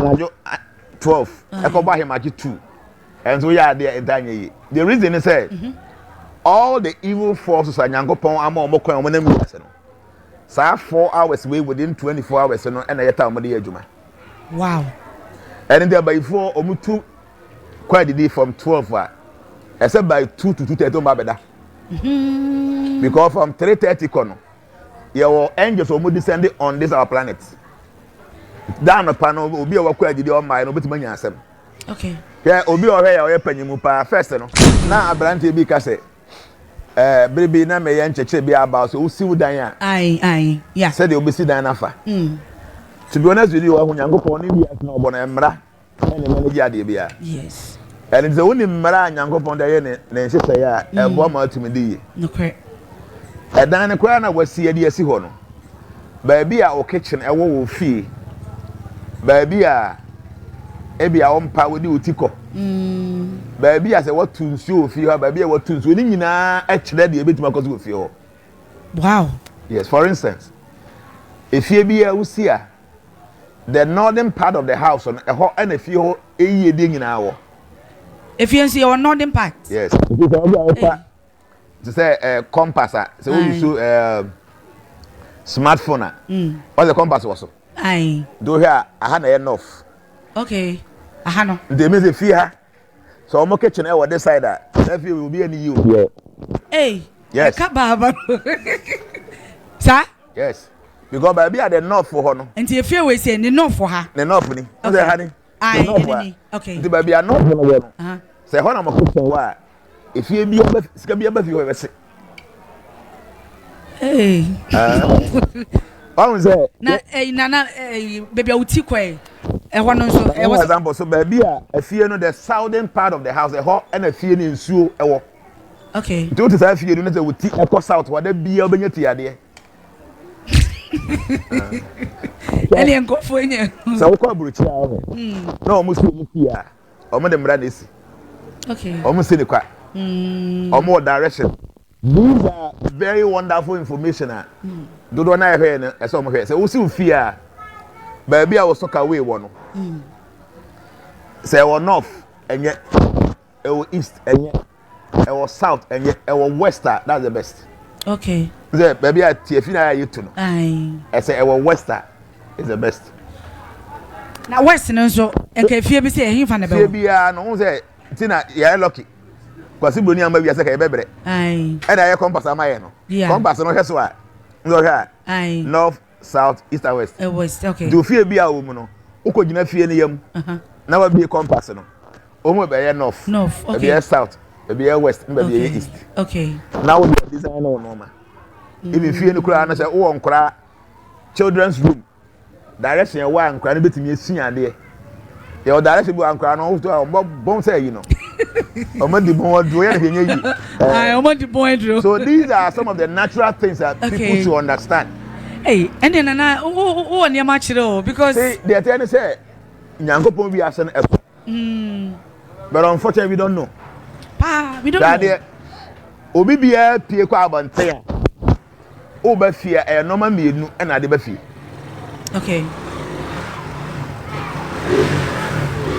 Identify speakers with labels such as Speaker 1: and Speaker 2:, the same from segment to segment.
Speaker 1: Anadwo 12 ɛkɔbɔ ahemakye 2 ɛnso woyɛ adeɛ ntaa nyɛ yie. The reason is sɛ all the evil forces a Nyankopɔn ama wɔn kwan wɔn nam wiase no, saa 4 hours wei within 24 hours no ɛna yɛ ta wɔn de yɛ adwuma. Ɛne nti abayifoɔ wɔn tu kɔ adidi from 12 a, ɛsɛ by 2 to 2:30 wɔn ba abɛda because from 3:30 kɔ no, yɛwɔ angels wɔn descend on this our planet. Dan anɔpa no, obi a wakɔ adidi a ɔmmaa no, obetumi anya asɛm. Hwɛ, obi a ɔhwɛ yɛ a ɔyɛ panyin paa first no, na aberanteɛ bi ka sɛ bere bi na mɛyɛ nkyɛkyerɛ bi aba so, wosi wo dan a,
Speaker 2: Ayi ayi ya.
Speaker 1: sɛdeɛ wobɛsi dan n'afa. To be honest with you, ɔho Nyankopɔn ne wiase na ɔbɔ no, mmara ɛne manage adeɛ biara. Ɛne sɛ wonim mmara a Nyankopɔn de ayɛ ne nhyehyɛeɛ a ɛboa ma atumi de yie. Ɛdan no koraa na wasi ade asi hɔ no, baabi a wo kitchen ɛwɔ wɔ fie, baabi a ebi a wɔmpa wode wo ti kɔ, baabi a sɛ wɔto nsuo wɔ fie hɔ, baabi a wɔto nsuo ne nyinaa ɛkyerɛ deɛ ebɛtumi akɔ so wɔ fie hɔ. Yes, for instance, efie bi a wosi a, the northern part of the house no, ɛhɔ ɛna fie hɔ eyie deɛ nyinaa wɔ.
Speaker 2: Efie nso yɛ wɔ northern part?
Speaker 1: Yes, nti sɛ ɔbi a wɔfa te sɛ compass a, sɛ woyi so smartphone a, ɔsɛ compass wɔ so. Nti wohwɛ a, aha na ɛyɛ north.
Speaker 2: Okay, aha no.
Speaker 1: Nti emi sɛ fie ha, sɛ wɔn kitchen ɛwɔ this side a, saa fie obi ani yi o.
Speaker 2: Ee.
Speaker 1: Yes.
Speaker 2: Ɛka baaba saa.
Speaker 1: Yes, because baabi a the north hɔ no.
Speaker 2: Nti efie wei sɛ ne north ha?
Speaker 1: Ne north ni. Okay, ha ni.
Speaker 2: Ayi, ɛne ni, okay.
Speaker 1: Nti baabi a north no wɔ no, sɛ ɛhɔ na mo kitchen wɔ a, efie bi aba, sika bi aba fie hɔ ɛbɛse.
Speaker 2: Ee.
Speaker 1: Ɔhun sɛ.
Speaker 2: Na ɛyi nana ɛyi beebi a wuti kɔ yi, ɛhɔ no nso
Speaker 1: ɛwɔ sɛ. Example so, baabi a efie no, the southern part of the house, ɛhɔ ɛna efie no nsuo ɛwɔ. Nti wote saa fie no ne sɛ wuti ɛkɔ south hɔ de bia, wobɛnya ti adeɛ.
Speaker 2: Ɛne nkɔfoɔ nyɛ.
Speaker 1: Sɛ wokɔ aburokyire a, ɔhɛ na wɔn si wɔn fie a, wɔn de mmara na esi. Wɔn si ne kwa. Wɔn wɔ direction. These are very wonderful information a dodoɔ naa ɛhwɛ no, ɛsɛ wɔn hwɛ sɛ wosi fie a, baabi a wɔsɔ kawee wɔ no, sɛ ɛwɔ north ɛnyɛ, ɛwɔ east ɛnyɛ, ɛwɔ south ɛnyɛ, ɛwɔ west a, that's the best. Sɛ baabi a tiafi na ayɛ tu no, ɛsɛ ɛwɔ west a is the best.
Speaker 2: Na west no nso, nka efie bi sɛ ɛhin fa na
Speaker 1: bɛwɔ? Fie biara no ho sɛ ti na yɛyɛ lucky, Kwasi Broni ama wiase ka yɛbɛbrɛ ɛna ayɛ compass ama yɛ no. Compass no hwɛ so a, nhwɛ a, north, south, east and west.
Speaker 2: West, okay.
Speaker 1: Nti ofie bi a wɔ mu no, wokɔ gyina fie no yam na wabie compass no, wɔn bɛyɛ north,
Speaker 2: north, okay,
Speaker 1: ebi yɛ south, ebi yɛ west, ɛna ebi yɛ east. Na wɔde design no nneɛma ebi fie no koraa no, sɛ wowɔ nkoraa children's room, direction ɛwɔ a nkora no bɛtumi esua adeɛ, yɛwɔ direction bi wɔ nkora no wɔn a wɔn bɔn sɛ ɛyi no, wɔn di bɔn aduro yɛn hwɛ nye yi.
Speaker 2: Wɔn di bɔn aduro.
Speaker 1: So these are some of the natural things that people should understand.
Speaker 2: Hey, ɛnna nana wo wɔ nneɛma kyerɛ o, because.
Speaker 1: See, deɛ ɛteɛ ne sɛ Nyankopɔn wi ase no ɛso. But unfortunately we don't know.
Speaker 2: Paa, we don't know.
Speaker 1: Dadeɛ obi biara pie kɔ abɔnten a, woba fie a, ɛyɛ nneɛma mmienu ɛna ade ba fie.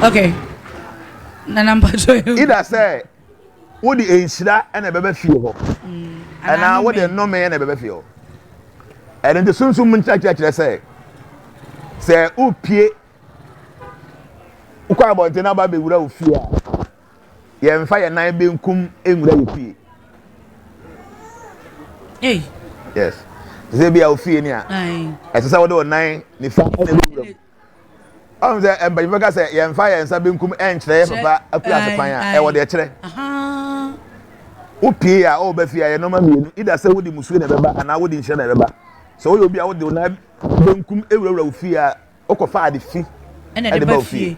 Speaker 2: Okay, nana mpatwa.
Speaker 1: Either sɛ wode nhyira ɛna ɛbɛba fie hɔ, ɛna wode nnome ɛna ɛbɛba fie hɔ. Ɛno nti sunsun mu nkyerɛkyerɛ kyerɛ sɛ wopie wokɔ abɔnten na aba abɛwura wo fie a, yɛmfa yɛn nan benkum nwura yɛ fie.
Speaker 2: Hey.
Speaker 1: Yes, sɛ bi a wo fie ni a, ɛsɛ sɛ wode wo nan nifa ɛna ɛbɛwura mu. Ɔn sɛ mpanyinfo ka sɛ yɛmfa yɛn nsa benkum ɛnkyerɛ yɛ papa akura ase kwan a, ɛwɔ deɛ kyerɛ. Wopie a ɔwɔ bɛ fie a, yɛ nneɛma mmienu: ida sɛ wode musuo na ɛbɛba anaa wode nhyira na ɛbɛba. Sɛ woyɛ obi a wode wo nan benkum ewurawura wo fie a, wokɔfa ade fi
Speaker 2: ɛde ba wo fie.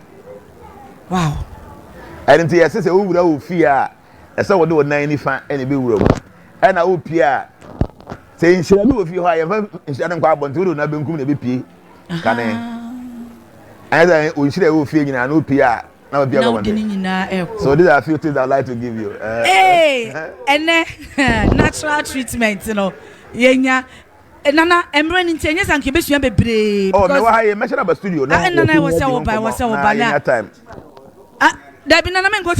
Speaker 1: Ɛno nti yɛsɛ sɛ wowura wo fie a, ɛsɛ wode wo nan nifa ɛna ɛbɛwura mu, ɛna wopie a, sɛ nhyira bi wɔ fie hɔ a, yɛmfa nhyira no nkɔ abɔnten, wode wo nan benkum na ɛbɛpie kane. Ɛnyɛ sɛ nhyira ɛwɔ fie nyinaa na wopie a na wapie akɔ abɔnten. So these are a few things I would like to give you.
Speaker 2: Hey, ɛnɛ natural treatment no yɛnya. Nana, mmerɛ no nti ɛnyɛ sɛ anka yɛbɛsua bebree.
Speaker 1: Oh, mewɔ ha yi, mɛhyɛ no aba studio na
Speaker 2: ah, Nana, ɛwɔ sɛ woba, ɛwɔ sɛ woba na
Speaker 1: time.
Speaker 2: Ah, dabi Nana menkɔ.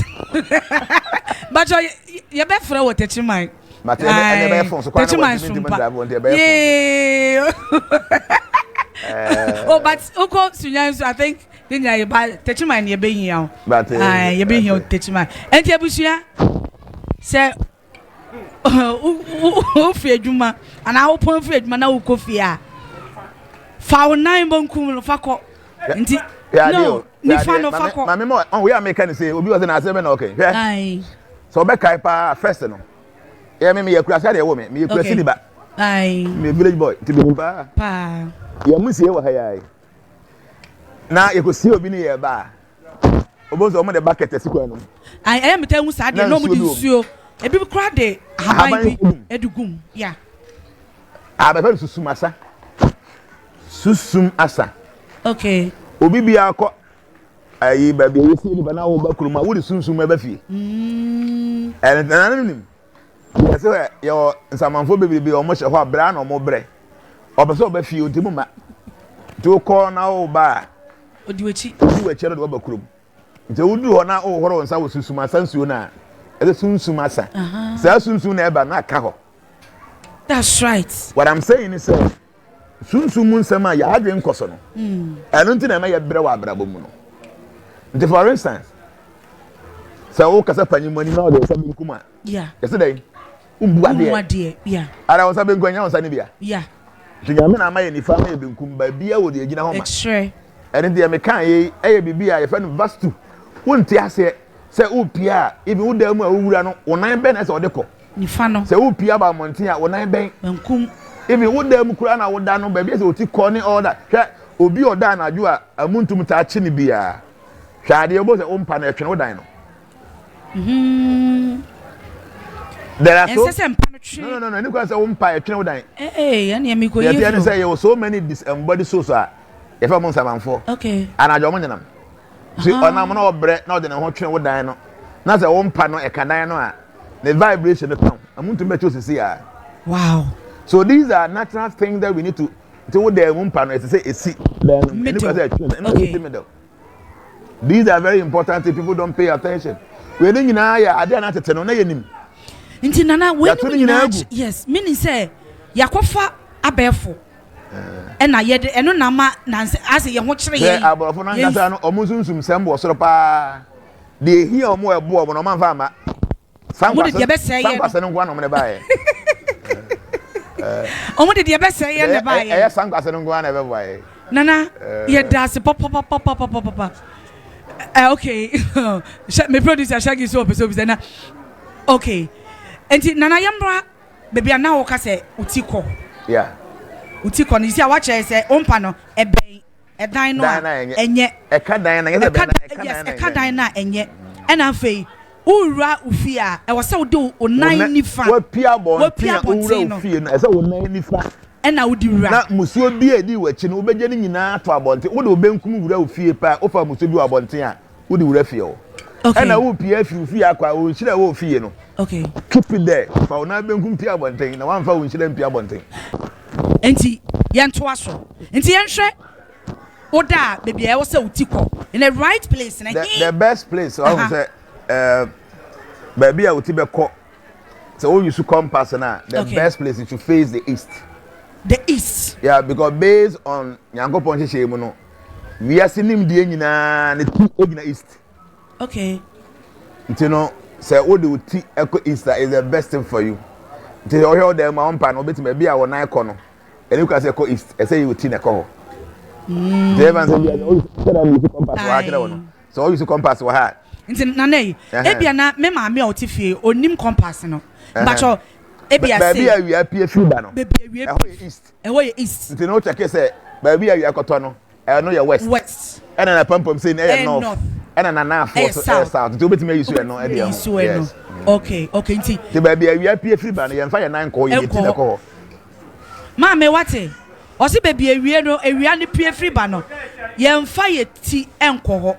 Speaker 2: Bàtchɔ yɛbɛfrɛ wɔ Techiman.
Speaker 1: Mate ɛnɛ ɛbɛyɛ fon so kwan na
Speaker 2: Techiman
Speaker 1: wɔntumi ntumi
Speaker 2: sompa.
Speaker 1: drive wɔn nti ɛbɛyɛ fon so.
Speaker 2: Yee. Oh, but wokɔ Sunyani nso, I think ne nyinaa yɛ ba Techiman ne yɛbɛhia wo.
Speaker 1: Mate.
Speaker 2: Aye, yɛbɛhia wo
Speaker 1: mate.
Speaker 2: Techiman. Ɛnti abusua sɛ wofiri adwuma anaa wopɔn firi adwuma na wokɔ fie a fa wo nan bonkum no fa kɔ nti no nifa no fa kɔ.
Speaker 1: Maame ma ɔn wei a meka ne sɛ obi wɔ sɛ na asɛm bɛ na ɔkɛ hwɛ sɛ ɔbɛkae paa first no yɛ me meyɛ kurase adeɛ wɔ me meyɛ kurase ni ba meyɛ village boy nti menim paa yɛ mu sie wɔ ha yɛ na yɛkɔsie obi ne yɛ ba a wobɛhu sɛ wɔde bucket asi kwan no mu.
Speaker 2: Ayi ɛyɛ meta ehu saa deɛ na wɔde nsuo ebi kora de ahaban bi ɛde gum ya.
Speaker 1: Abɛfɛ no susum asa susum asa.
Speaker 2: Okay.
Speaker 1: Obi biara kɔ ayi baabi a yɛsie nipa na wɔba kurom a wode sunsum ɛba fie.
Speaker 2: Mm.
Speaker 1: Ɛna nana nim yɛsɛ sɛ yɛwɔ nsamanfoɔ bebrebe a wɔhyɛ hɔ a brɛ na wɔn brɛ ɔpɛ sɛ ɔba fie nti mu ma nti wokɔ na woba a.
Speaker 2: Odi w'akyi.
Speaker 1: Odi w'akyi na ɔde waba kurom. Nti woduru hɔ na wohoro wo nsa wɔ sunsum asa nsuo no a, ɛsɛ sunsum asa. Saa sunsum na ɛba na aka hɔ.
Speaker 2: That's right.
Speaker 1: What I'm saying is sɛ sunsum mu nsɛm a yɛadwen nkɔ so no, mm. ɛno nti na ɛma yɛbrɛ wɔ abrabɔ mu no. Nti for instance, sɛ wokasa panyin mu anim na ɔde nsa benkum a, yɛsɛ dɛn? Wombu adeɛ. Ara wo nsa benkum ɛnyɛ wo nsa ne bia. Nti Nyame na ama yɛ nifa ama yɛ benkum, baabia wɔ deɛ egyina hɔ ma. Ɛno deɛ meka yei ɛyɛ biribi a yɛfrɛ no vastu. Wonte aseɛ sɛ wopie a even wo dan mu a wowura no wo nan bɛn na ɛsɛ ɔde kɔ.
Speaker 2: Nifa no.
Speaker 1: Sɛ wopie aba mmɔnten a wo nan bɛn.
Speaker 2: Benkum.
Speaker 1: Even wo dan mu koraa na woda no baabi a ɛsɛ ɔti kɔ ne all that. Hwɛ obi a ɔda anadwo a amuntum taa kye no biara. Hwɛ adeɛ wobɛhu sɛ wo mpa no ɛtwene wo dan no.
Speaker 2: Mm-hmm.
Speaker 1: There are so
Speaker 2: ɛnsɛ sɛ mpa no twe.
Speaker 1: No no no ɛni kwan sɛ wo mpa ɛtwene wo dan.
Speaker 2: Ee ɛni ɛmi ko yie
Speaker 1: furo. Yɛte ɛni sɛ yɛwɔ so many disembodied souls a yɛfɛ mo nsamanfoɔ.
Speaker 2: Okay.
Speaker 1: Anadwo ɔmo nenam. Ti ɔnam na ɔbrɛ na ɔde ne ho twene wo dan no na sɛ wo mpa no ɛka dan no a ne vibration no ka ho ɛmu ntumi bɛkyɛ osisi a.
Speaker 2: Wow.
Speaker 1: So these are natural things that we need to ti wo dan mu mpa no ɛsɛ sɛ esi dan no mu ɛni kwan sɛ ɛtwene ɛna ɛsi middle. These are very important things people don't pay attention. Wei ne nyinaa yɛ adeɛ a na tete no na yɛnim.
Speaker 2: Nti nana wei ne nyinaa yes meaning sɛ yɛakɔfa abɛɛfo eh. ɛna yɛde ɛno na ama nansi ase yɛn ho kyerɛ yɛn.
Speaker 1: Sɛ aborɔfo no ankasa no wɔn nso nsumsɛm wɔ soro paa deɛ ehia wɔn ɛboɔ wɔn na wɔn amfa ama.
Speaker 2: Wɔn de deɛ bɛsɛe yɛn.
Speaker 1: Sankwasɛ no nko ara na wɔn de baeɛ.
Speaker 2: Wɔn de deɛ bɛsɛe yɛn na baeɛ.
Speaker 1: Ɛyɛ sankwasɛ no nko ara na ɛbɛboa yɛn.
Speaker 2: Nana yɛ da ase papapapapapapa. Eh, okay. Me producer Shaggy so ɔpɛ sɛ obisa na. Okay. Nti Nana yɛmmra baabi a na wɔka sɛ wo ti kɔ.
Speaker 1: Yeah.
Speaker 2: Wo ti kɔ no, you see a wakyerɛ sɛ wo mpa no ɛbɛn ɛdan no a ɛnyɛ.
Speaker 1: Ɛka dan no ɛnyɛ sɛ ɛbɛn na
Speaker 2: ɛka dan no ɛka dan no a ɛnyɛ. Ɛna afei wowura wo fie a ɛwɔ sɛ wode wo nan nifa.
Speaker 1: Wapue abɔnten a wowura wo fie no ɛsɛ wo nan nifa.
Speaker 2: Ɛna wode wura.
Speaker 1: Na musuo bi a ɛdi w'akyi no wobɛgye ne nyinaa ato abɔnten wode wo benkum wura wo fie paa wofa musuo bi wɔ abɔnten a wode wura fie hɔ. Ɛna wopue afi wo fie akɔ a wo nhyira ɛwɔ wo fie no.
Speaker 2: Okay.
Speaker 1: Keep it there. Fa wo nan benkum pue abɔnten na wamfa wo nhyira mpue abɔnten.
Speaker 2: Nti yɛntoa so. Nti yɛnhwɛ wo da a baabi a ɛwɔ sɛ wo ti kɔ in the right place na
Speaker 1: he. The best place ɔhun sɛ ɛɛ baabi a wo ti bɛkɔ sɛ wo use compass na the okay. best place is to face the east.
Speaker 2: The east.
Speaker 1: Yeah, because based on Nyankopɔn hyehyɛ mu no wiase nimdeɛ nyinaa ne ti gyina east.
Speaker 2: Okay.
Speaker 1: Nti no sɛ wode wo ti kɔ east a is the best thing for you. Nti sɛ ɔhwɛ wo dan mu a wɔmpa no wobɛtumi baabi a wɔn nan kɔ no ɛne kura sɛ ɛkɔ east ɛsɛ yɛ wo ti na ɛkɔ hɔ. Mm. Nti ɛfa sɛ bia sɛ na use compass wɔ ha kyerɛ wɔ no sɛ ɔuse use compass wɔ ha.
Speaker 2: Nti nana yi ebia na me maame a ɔte fie onim compass no mbakyɛ ebia
Speaker 1: se baabi a awia pie firi ba no
Speaker 2: baabi awia
Speaker 1: ɛhɔ yɛ east
Speaker 2: ɛhɔ yɛ east
Speaker 1: nti na wokyɛke sɛ baabi a awia kɔtɔ no Ɛno yɛ west.
Speaker 2: West.
Speaker 1: Ɛna na pampam sei no ɛyɛ north. Ɛna na naafoɔ so ɛyɛ south. Nti wobɛtumi ayi so ɛno ɛde ɛho.
Speaker 2: Yes. Okay, okay nti.
Speaker 1: Nti baabi awia pie firi ba no yɛmfa yɛn nan nkɔ hɔ yɛde ti na ɛkɔ hɔ.
Speaker 2: Maame wate? Ɔse baabi awie no awia no pie firi ba no yɛmfa yɛ ti nkɔ hɔ.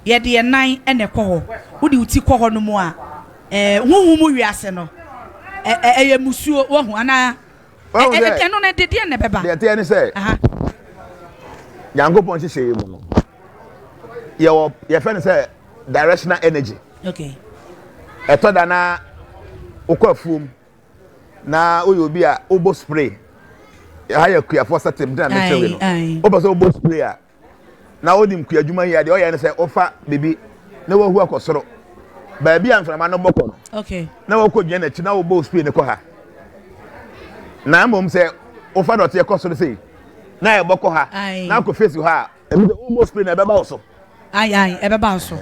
Speaker 2: Yɛde yɛn nan na ɛkɔ hɔ. Wode wo ti kɔ hɔ no mu a ɛɛ honhom mu wiase no ɛyɛ musuo wahu anaa? Ɛno no ɛde deɛ na ɛbɛba.
Speaker 1: Deɛ ɛteɛ ne sɛ Nyankopɔn nhyehyɛeɛ mu no yɛwɔ yɛfrɛ no sɛ directional energy.
Speaker 2: Okay.
Speaker 1: Ɛtɔ da na wokɔ afuom na woyɛ obi a wobɔ spray ha yɛ kuafoɔ sɛtem ntina mekyerɛ wei no wopɛ sɛ wobɔ spray a na wonim kuadwuma yi a deɛ ɔyɛ ne sɛ wofa biribi na wahu akɔ soro baabi a mframa no bɔ kɔ
Speaker 2: no
Speaker 1: na wɔkɔ gyina n'akyi na wobɔ spray no kɔ ha na mmom sɛ wofa dɔteɛ kɔ soro sei na ɛbɔ kɔ ha na akɔ face hɔ a ɛmu sɛ wobɔ spray na ɛbɛba wo so
Speaker 2: Ae ae ɛbɛba wo so.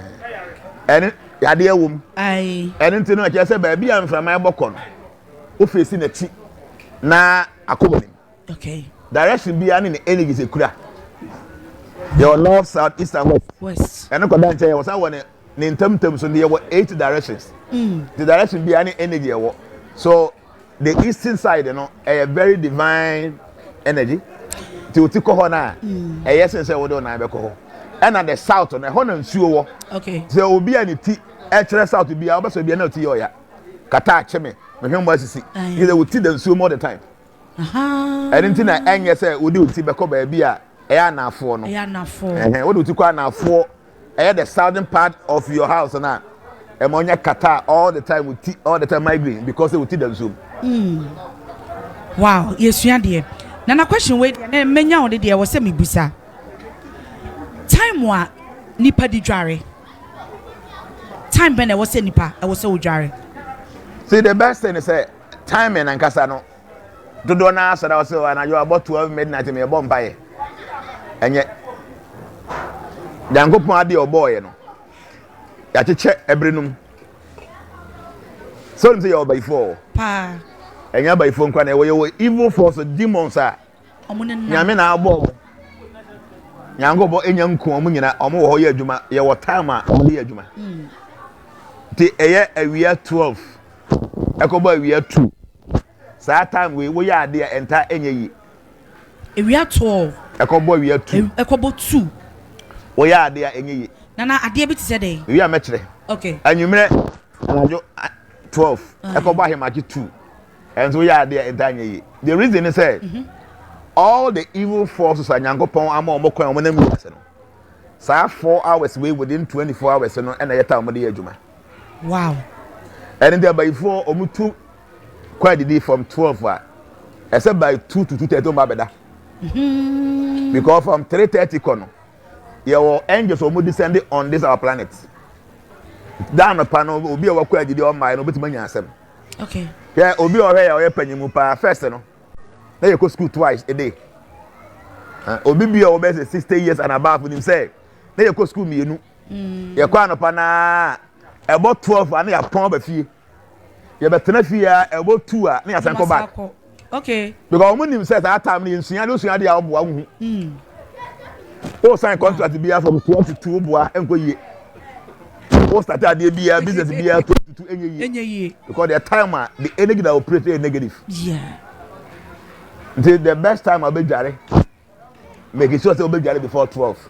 Speaker 1: Ɛne yadeɛ wɔ mu. Ae. Ɛno nti no ɛkyerɛ sɛ baabi a mframa ɛbɔ kɔ no wo face n'akyi na akɔ w'anim.
Speaker 2: Okay.
Speaker 1: Direction biara ne ne energy sɛ kura. Yɛwɔ north, south, east and west.
Speaker 2: West.
Speaker 1: Ɛno kɔda nkyɛn yɛwɔ san wɔ ne ne ntam ntam so yɛwɔ eight directions. Mm. The direction biara ne energy ɛwɔ. So the eastern side no ɛyɛ very divine energy nti o ti kɔ hɔ na mm. ɛyɛ sen sɛ wɔde ɔnan bɛkɔ hɔ ɛna the south no ɛhɔ na nsuo wɔ sɛ obi a ne ti ɛkyerɛ south bi a ɔbɛsɔ bi a na ɔti yɛ ɔya kata akye me mehwɛ mu asisi yɛ sɛ oti da nsuo mu all the time ɛno nti na ɛnyɛ sɛ wode oti bɛkɔ baabi a ɛyɛ anaafoɔ no ɛhɛn wode oti kɔ anaafoɔ ɛyɛ the southern part of your house na ɛma ɔnya kata all the time with ti all the time migraine because with ti da nsuom.
Speaker 2: Mm. Wow, yɛsua deɛ. Na na question wei deɛ na menya wo de deɛ wɔ sɛ mebusa. Time a nipa di dware. Time bɛn na ɛwɔ sɛ nipa ɛwɔ sɛ wodware.
Speaker 1: See the best thing is sɛ timing ankasa no Dodoɔ no ara sɔre a wɔsɛ anadwo abɔ 12 midnight ma yɛbɔ mpaeɛ. Ɛnyɛ. Nyankopɔn adeɛ ɔbɔɔyɛ no, yɛakyekyɛ ɛbere no mu. Sɛ wonim sɛ yɛwɔ abayifoɔ wɔ.
Speaker 2: Paa.
Speaker 1: Ɛnyɛ abayifoɔ nkwa na ɛwɔ yɛwɔ evil force demons a Nyame na abɔ wɔn. Nyankopɔn enya nku wɔn nyina wɔn wɔ hɔ yɛ adwuma yɛwɔ time a wɔn de yɛ adwuma. Nti ɛyɛ awia 12 ɛkɔbɔ awia 2 Saa time wei woyɛ adeɛ a ɛntaa ɛnyɛ yie.
Speaker 2: Ewia 12.
Speaker 1: Ɛkɔbɔ awia 2.
Speaker 2: Ɛkɔbɔ 2.
Speaker 1: Woyɛ adeɛ a ɛnyɛ yie.
Speaker 2: Nana adeɛ bi te sɛ dɛn?
Speaker 1: Ewia mɛkyerɛ.
Speaker 2: Okay.
Speaker 1: Anwummerɛ anadwo 12 ɛkɔbɔ ahemakye 2 ɛnso woyɛ adeɛ a ɛntaa nyɛ yie. The reason is sɛ mhm. all the evil forces a Nyankopɔn ama wɔn kwan wɔn nam wiase no saa 4 hours wei within 24 hours no ɛna ɛyɛ time wɔn de yɛ adwuma.
Speaker 2: Wow.
Speaker 1: Ɛne deɛ abayifoɔ wɔn tu kɔ adidi from 12 a ɛsɛ by 2 to 2:30 wɔn ba abɛda.
Speaker 2: Mm-hmm.
Speaker 1: Because from 3:30 kɔ no yɛwɔ angels wɔn descend on this our planet. Dan no pa no obi a wakɔ adidi ɔmmaa no obetumi anya asɛm.
Speaker 2: Okay.
Speaker 1: Hwɛ obi a ɔhwɛ yɛ ɔyɛ panyin mu paa first no na yɛ kɔ school twice a day. Obi bi a ɔbɛ sɛ 60 years and above nim sɛ na yɛ kɔ school mmienu.
Speaker 2: Mm.
Speaker 1: Yɛkɔ anɔpa naa ɛbɔ 12 a na yɛapɔn aba fie. Yɛbɛtena fie a ɛbɔ 2 a na yɛasan kɔ back.
Speaker 2: Okay.
Speaker 1: Because wɔn nim sɛ saa time no yɛnsua de osua de a ɔboa wo ho.
Speaker 2: Mm.
Speaker 1: O sign contract biara from 12 to 2 boa ɛnkɔ yie. O start adeɛ biara business biara 12 to 2 ɛnyɛ yie.
Speaker 2: Ɛnyɛ yie.
Speaker 1: Because the time a the energy that operate is negative.
Speaker 2: Yeah.
Speaker 1: Nti the best time a bɛdware make sure sɛ wobɛdware before 12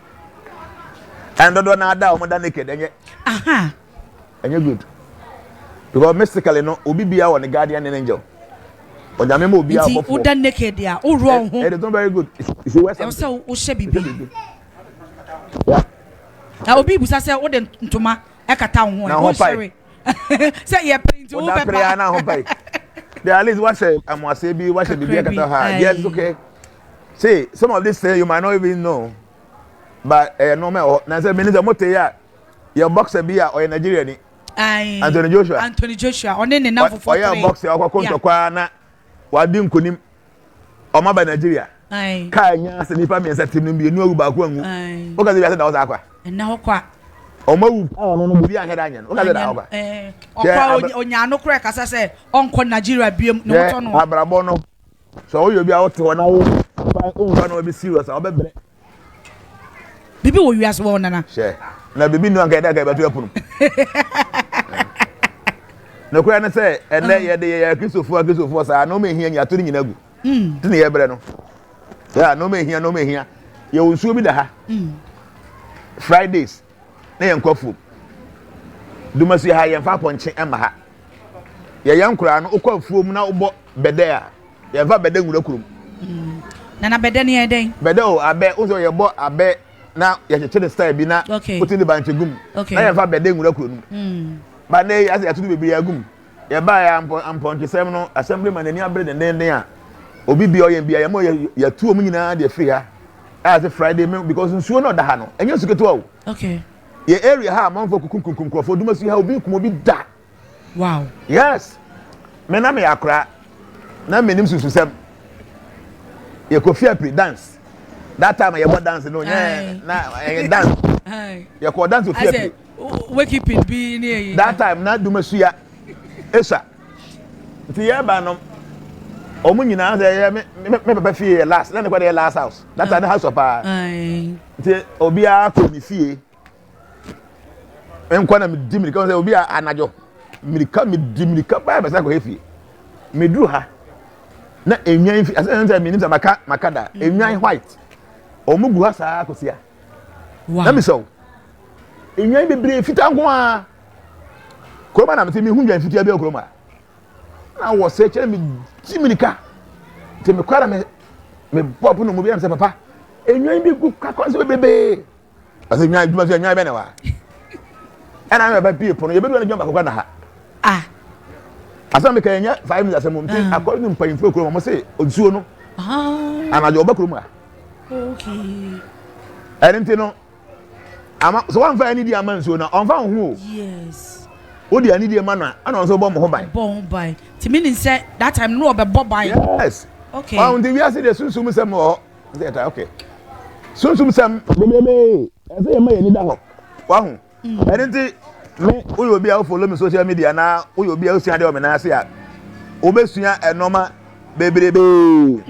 Speaker 1: and dodoɔ no ada a wɔda naked ɛnyɛ ɛnyɛ good because mystically no obi bia wɔ ne guardian angel onyame ma obi a ɔbɔfoɔ
Speaker 2: nti woda naked a worɔ ho
Speaker 1: it is not very good you should wear something
Speaker 2: ɛwɔ sɛ wohyɛ biribi
Speaker 1: yeah
Speaker 2: na obi busa sɛ wode ntoma ɛkata wo ho
Speaker 1: na ho pae
Speaker 2: sɛ yɛ pere nti wo bɛpa
Speaker 1: na ho pae there at least wahyɛ amoaseɛ bi wahyɛ biribi akata ha yes okay See, some of these things you might not even know, but ɛyɛ nneɛma ɛwɔ hɔ. Na sɛ mene sɛ mote yɛ a, yɛ boxer bi a ɔyɛ Nigeria ni. Anthony Joshua.
Speaker 2: Anthony Joshua, ɔne ne nam fofoɔ
Speaker 1: tere. Ɔyɛ boxer ɔkɔkɔ ntɔkwa na wadi nkonim. Ɔma ba Nigeria. Kaa nya sɛ nipa mmiɛnsa tim no mmienu awu baako anwu. Woka sɛ wiase da hɔ saa kwa.
Speaker 2: Ɛnna hɔ kwa.
Speaker 1: Ɔmo awu a ɔno no biribi anhwɛ da anyɛ no. Woka sɛ da hɔ kwa.
Speaker 2: Ɔkɔ onyaa no korɛ kasa sɛ ɔnkɔ Nigeria biem na wɔtɔ no.
Speaker 1: Abrabɔ no. Sɛ woyɛ obi a wote hɔ na wo fa womfa nneɛma bi serious a wobɛbrɛ.
Speaker 2: Bibi wɔ wiase wɔ nana.
Speaker 1: Hyɛ na bibi nu anka yɛde anka yɛbɛto ɛpono. Nokorɛ ne sɛ ɛnɛ mm. yɛde yɛyɛ akristofoɔ akristofoɔ saa nneɛma ehia nyɛ ato ne nyina gu.
Speaker 2: Mm.
Speaker 1: Ti ne yɛbrɛ no. Yɛ nneɛma ehia nneɛma ehia. Yɛwɔ nsuo bi da ha.
Speaker 2: Mm.
Speaker 1: Fridays na yɛn kɔ afuom. Dumasu ha yɛn fa apɔnkye ɛma ha. Yɛyɛ nkoraa no wokɔ afuom na wobɔ bɛdɛ a. Yɛmfa bɛdɛ nwura kurom.
Speaker 2: Mm. Na na bɛdɛ ne yɛ dɛn?
Speaker 1: Bɛdɛ o abɛ o sɛ yɛbɔ abɛ na yɛkyekyere ne style bi na
Speaker 2: okay.
Speaker 1: wote ne bankye gum.
Speaker 2: Okay.
Speaker 1: Na yɛmfa bɛdɛ nwura kuro no mu.
Speaker 2: Mm.
Speaker 1: Ba ne yɛ asɛ yɛatoto bebree agum. Yɛbaa yɛ ampɔ ampɔnkyesɛm no assembly man n'ani abere dendenden a obi bi ɔyɛ bi a yɛma yɛ yɛtu wɔn nyinaa deɛ firi ha. A sɛ Friday me because nsuo no ɔda ha no ɛnyɛ nsu ketewa o.
Speaker 2: Okay.
Speaker 1: Yɛ area ha amanfoɔ kukunkunkum nkurɔfoɔ dumasi ha obi kum obi da.
Speaker 2: Wow.
Speaker 1: Yes. Me na me akora. Na me nim sususɛm. Yɛ kofi apri dance. That time yɛ bɔ dance no nyɛ na ɛyɛ dance. Yɛ kɔ dance ofi apri.
Speaker 2: Wakeeping bi ne eyi.
Speaker 1: That time na dumasuya esa. Nti yɛ ba no wɔn nyinaa sɛ yɛ me me papa fie yɛ last na ne kɔ de yɛ last house. That time ne house paa. Nti obiara kɔ ne fie. Nkɔ na medi mirika sɛ obi a anadwo mirika medi mirika paa bɛsɛ akɔhɛ fie meduru ha na enwan fi asɛ sɛ menim sɛ maka maka da mm. enwan white wɔn gu ha saa kɔsi ha na mesɛ o enwan bebree fitaa nko ara kuroma na mete mehu nwan fitaa bi wɔ kuroma na wɔ sɛ kyerɛ medi mirika nti mekɔ na me mebɔ pono mu bi na mesɛ papa enwan bi gu kakɔ nso bebree Ɔsɛ nwan adwuma so nwan bɛ na wa. Ɛna mɛ bɛ pie pono yɛbɛdu ɛna dwuma baako kora na ha.
Speaker 2: Ah.
Speaker 1: Asɛm mi ka yɛnyɛ 5 minutes asɛm mu nti ah. akɔre ne mpanyinfoɔ kurom wɔn se nsuo no.
Speaker 2: Ah.
Speaker 1: Anadwo ɔbɛ kurom ha.
Speaker 2: Okay.
Speaker 1: Ɛne nti no ama so wɔn fa anidie ama nsuo no ɔnfa ho o.
Speaker 2: Yes.
Speaker 1: O di anidie ma no a ɛna ɔnso bɔ mo ho ban.
Speaker 2: Bɔ ho ban. Tìmí ni sɛ that time no ɔbɛ bɔ ban.
Speaker 1: Yes.
Speaker 2: Okay.
Speaker 1: Ɔn ti wiase de sunsun sɛm wɔ hɔ. Sɛ ɛta okay. Sunsum sɛm bebrebe ɛsɛ yɛma yɛn ani da hɔ. Wahu. Mm. Ɛno nti me woyɛ obi a wo follow me social media na woyɛ obi a wosua adeɛ wɔ me nan ase a wobɛsua ɛnɔma bebrebe.